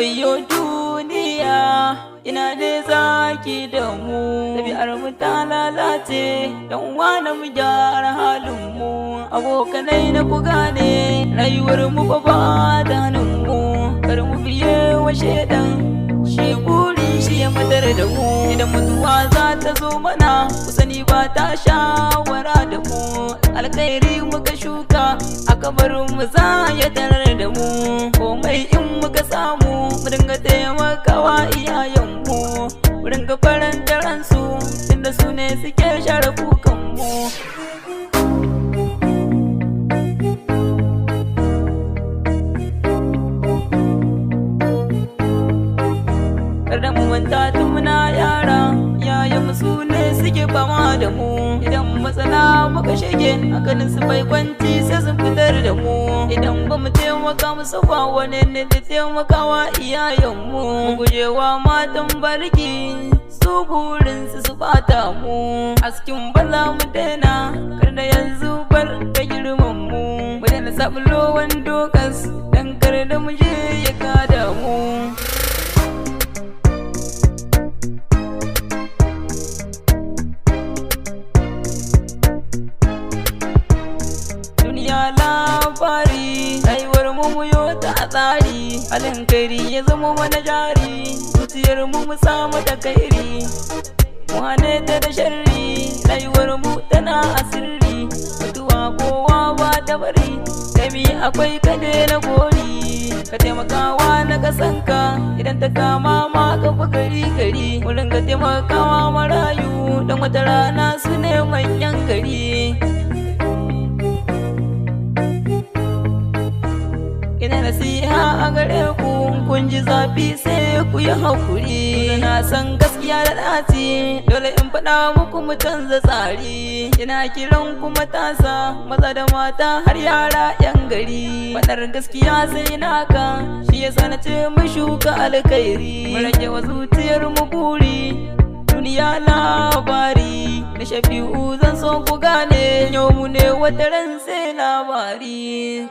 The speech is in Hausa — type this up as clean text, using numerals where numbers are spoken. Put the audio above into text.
Wayo duniya, ina dai zaki da mu? Ɗabi'ar mu ta lalace, yan uwa na mu gyara halin mu. Abokanai na ku gane, rayuwar mu ba ba da mu. Kar mu biye wa shaidan, shi burin shi ya madar da mu. Idan mutuwa za ta zo mana, ku sani ba ta shawara da mu. Alkhairi muka shuka, a kabarin mu za ya tarar da mu. Komai in muka samu, mu dinga taimakawa iyayenmu, mu dinga faranta ransu, tunda su ne suke share kukanmu. Kada mu manta tun muna yara, iyayen su ne suke fama da mu. Idan matsala muka shige, hankalin su bai kwanci sai sun fitar da mu. Idan ba mu taimaka musu ba, wani ne da taimakawa iyayenmu? Mu gujewa matan barki, su burin su su bata mu. Askin bala mu daina, kar da yanzu bar da girman mu. Mu daina sabulowan dokas, dan kar da mu je ya kada mu. Duniya labari, rayuwar mu muyo ta a tsari, halin kairi ya zama mana jari, zuciyar mu mu samu ta kairi, mu hane ta da sharri, rayuwar mu tana asirri, mutuwa kowa ba ta bari, dami akwai kade na gori, ka taimakawa na kasanka, idan ta kama ma ka fi gari gari, mu ringa taimakawa marayu, don wata rana su ne manyan gari. Ina nasiha a gare ku, kun ji zafi sai ku yi hakuri. Na san gaskiya da ɗaci, dole in faɗa muku mu canza tsari. Ina kiran ku matasa, maza da mata har yara 'yan gari. Faɗar gaskiya sai naka, shi yasa na ce mu shuka alkhairi. Mu rage wa zuciyar mu buri, duniya labari. Na Shafi'u zan so ku gane, yau mu ne wata ran sai labari.